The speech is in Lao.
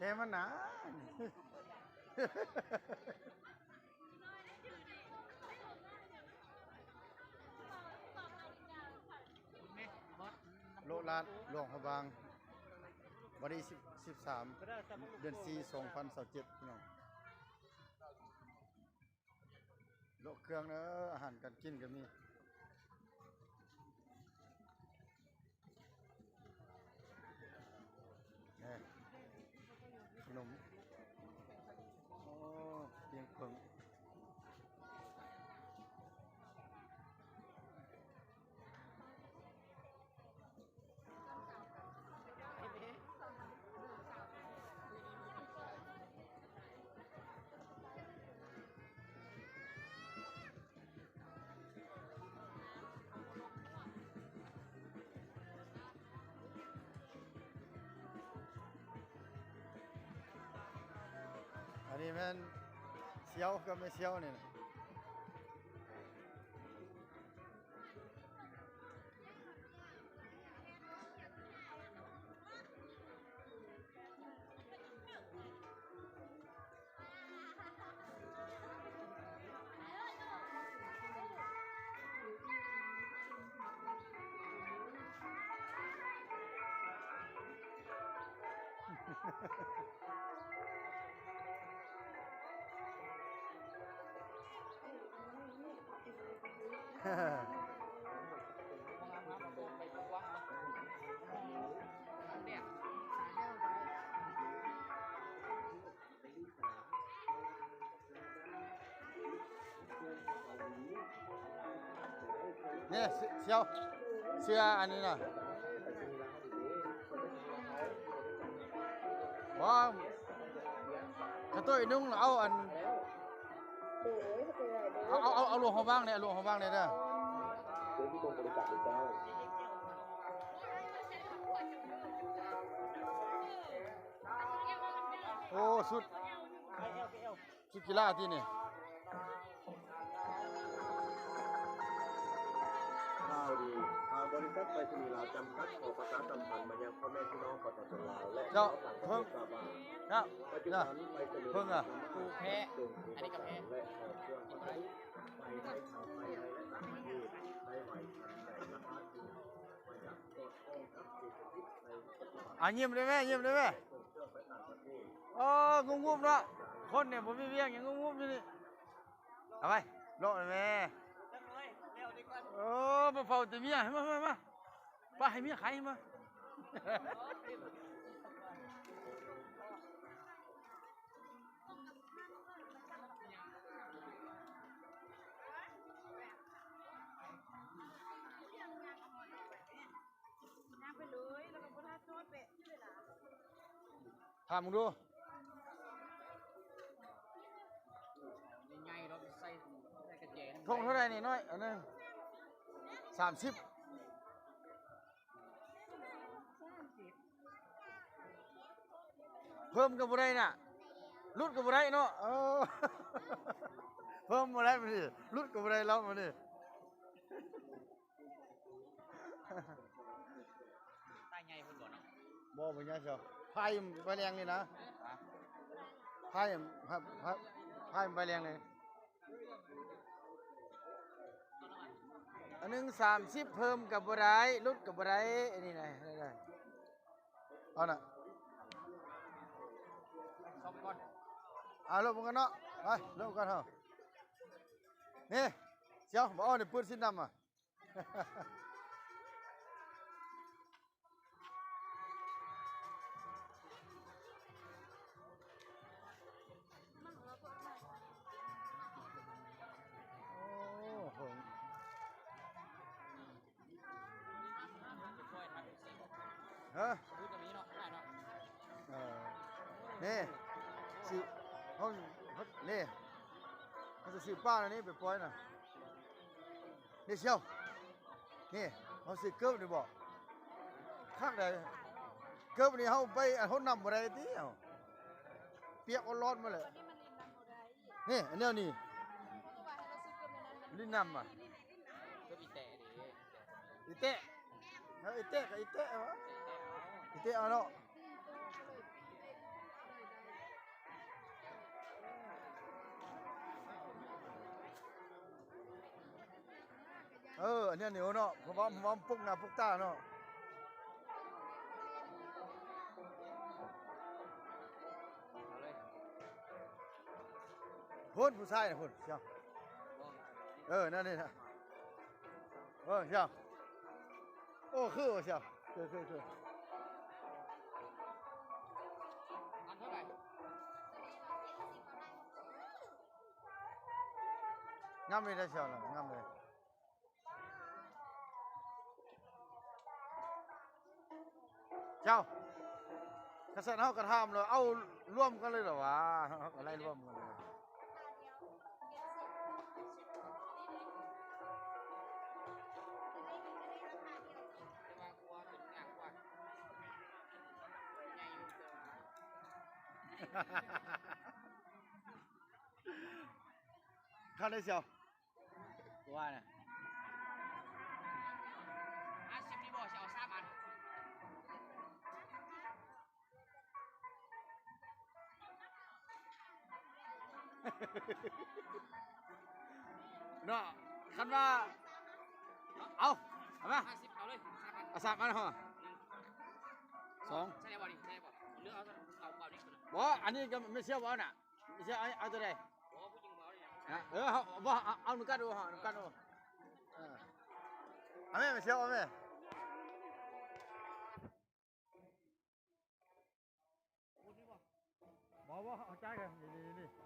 ແຕ່ມັນນາ ໂລະລາດ ຫຼວງພະບາງ ວັນທີສິບ ສິບສາມ ເດືອນສີ່ ສອງພັນຊາວເຈັດ ພີ່ນ້ອງ. ໂລະເຄື່ອງເດີ ອາຫານການກິນກໍມີ ນີ້ ຂະໜົມ ໂອ້ ປຽງເຜິ້ງ. ອັນນີ້ແມ່ນສ່ຽວກັບແມ່ສ່ຽວນີ້ນະ. ນີ້ ເສື້ອ ເສື້ອອັນນີ້ນະ ບໍ່ ກະຕຸ້ຍນຸ່ງ ເອົາອັນ ເອົາ ເອົາ ເອົາ ເອົາຫຼວງພະບາງແດ່ ເອົາຫຼວງພະບາງແດ່ເດີ. ໂອ້ ຊຸດ ຊຸດກິລາຕິນີ້. ຂ່າວດີ ທາງບໍລິສັດໄປສະນີລາວຈຳກັດ ຂໍປະຊາສຳພັນມາຍັງພໍ່ແມ່ພີ່ນ້ອງປະຊາຊົນລາວ ແລະ ເຈົ້າ ເພິ່ນ ຊາວຕ່າງປະເທດ ຊາບວ່າ ເຈົ້າ ປັດຈຸບັນ ເຈົ້າ ໄປສະນີລາວ ເພິ່ນ ຈຳກັດ ຜູ້ແພ້ ສົ່ງເອກະສານ ອັນນີ້ກໍແພ້ ແລະ ຂອງເຄື່ອງປະດັບໄປໃຫ້ທັງພາຍໃນ ແລະ ຕ່າງປະເທດ ໄດ້ໄວທັນໃນລາຄາທີ່ປະຢັດ ສອດຄ່ອງກັບເສດຖະກິດໃນປັດຈຸບັນ. ອ່າ ຍິ້ມໄດ້ແມ່ ຍິ້ມໄດ້ແມ່. ໂອ້ ງຸບໆເນາະ ຄົນນີ້ບໍ່ມີວຽກຫຍັງ ງຸບໆຢູ່ນີ້. ເອົາໄປ ເລາະໄປແມ່. ໂອ້ ມາເຝົ້າແຕ່ເມຍ ມາ ມາ ມາ ໄປໃຫ້ເມຍໄຂມາ. ຍ່າງໄປເລີຍ ແລ້ວກໍບໍ່ຖ້າຈອດແວະຢູ່ເວລາ. ຖາມເບິ່ງດູ ໃຫຍ່ໆ ເນາະ ໃສ່ ໃສ່ກະແຈ. ຖົງເທົ່າໃດນີ້ນ້ອຍ? ອັນນັ້ນ ສາມສິບ. ເພີ່ມກໍບໍ່ໄດ້ນະ ຫຼຸດກໍບໍ່ໄດ້ເນາະ. ເອີ ເພີ່ມບໍ່ໄດ້ມື້ນີ້ ຫຼຸດກໍບໍ່ໄດ້ແລ້ວມື້ນີ້. ໃຕ້ໃຫຍ່ພຸ້ນບໍ່ເນາະ? ບໍ່ ບໍ່ໃຫຍ່ຊະ ພາຍໄປແລງນີ້ນະ ພາຍ ພາຍ ພາຍໄປແລງນີ້. ອັນໜຶ່ງສາມສິບ ເພີ່ມກໍບໍ່ໄດ້ ຫຼຸດກໍບໍ່ໄດ້ ອັນນີ້ນະ. ເອົານະ ຊອບກ່ອນ ເອົາລົງກັນເນາະ ໄປລົງກັນເຮົາ. ນີ້ ສ່ຽວ ບໍ່ເອົານີ້ ປືນສີດຳອະ. ໂອ້ໂຫ ຮະ ເອີ ນີ້ ຊິ ເຮົາ ເຮົາ ນີ້ ເຮົາຊິຊື້ປາອັນນີ້ໄປປ່ອຍນະ. ນີ້ສ່ຽວ ນີ້ ເຮົາຊື້ເກີບນີ້ບໍ່ ຄັກໃດ ເກີບນີ້ເຮົາໄປອັນຫົດນ້ຳບໍ່ໄດ້ຕິ ເອົາ ປຽກຮ້ອນໆໝົດແຫຼະ. ນີ້ ອັນແນວນີ້ ຫຼິ້ນນ້ຳຫວາ ເກີບອີແຕະເດ້ ອີແຕະ ເອົາອີແຕະກໍອີແຕະຫວາ ອີແຕະເອົາເນາະ. ເອີ ອັນນີ້ເນາະ ເພາະວ່າ ເພາະວ່າມັນປົກໜ້າປົກຕາເນາະ. ພຸ້ນ ຜູ້ຊາຍນະ ພຸ້ນ ເຈົ້າ ເອີ ນັ້ນນີ້ນະ ເອີ ເຈົ້າ ໂອ້ ຄືວ່າ ເຈົ້າ ຄື ຄື ຄື ອັນເທົ່າໃດ? ງາມເລີຍເຈົ້າ ງາມເລີຍ. ເຈົ້າ ກະຊັ້ນເຮົາກະຖາມເລີຍ ເອົາລວມກັນເລີຍລະຫວາ ເຮົາກະໄລ່ລວມກັນເລີຍ. ເທົ່າໃດເຈົ້າ? ກູວ່ານະ ຫ້າສິບນີ້ບໍ່ ຊິເອົາສາມອັນເນາະ ຄັນວ່າ ເອົາ ເອົາມາ ຫ້າສິບ ເອົາເລີຍ ສາມອັນ ເອົາສາມອັນເນາະ ໜຶ່ງ ສອງ ໃສ່ໄດ້ບໍ່ນີ້ ໃສ່ໄດ້ບໍ່ ເລືອກເອົາ ເອົາ ເອົານີ້ ບໍ່ ອັນນີ້ກະແມ່ນຊຽວບໍ່ນະ. ຊິເອົາ ເອົາໂຕໃດ? ບໍ່ ຜູ້ຍິງບໍ່ເອົານີ້ນະ ຮະ ເອີ ເຮົາ ບໍ່ ເອົາ ເອົານຳກັນດູ ເອົານຳກັນດູ ເອີ ເອົາແມ່ ແມ່ຊຽວ ເອົາແມ່ ບໍ່ ບໍ່ ເອົາຈ່າຍກັນ ນີ້ ນີ້ ນີ້.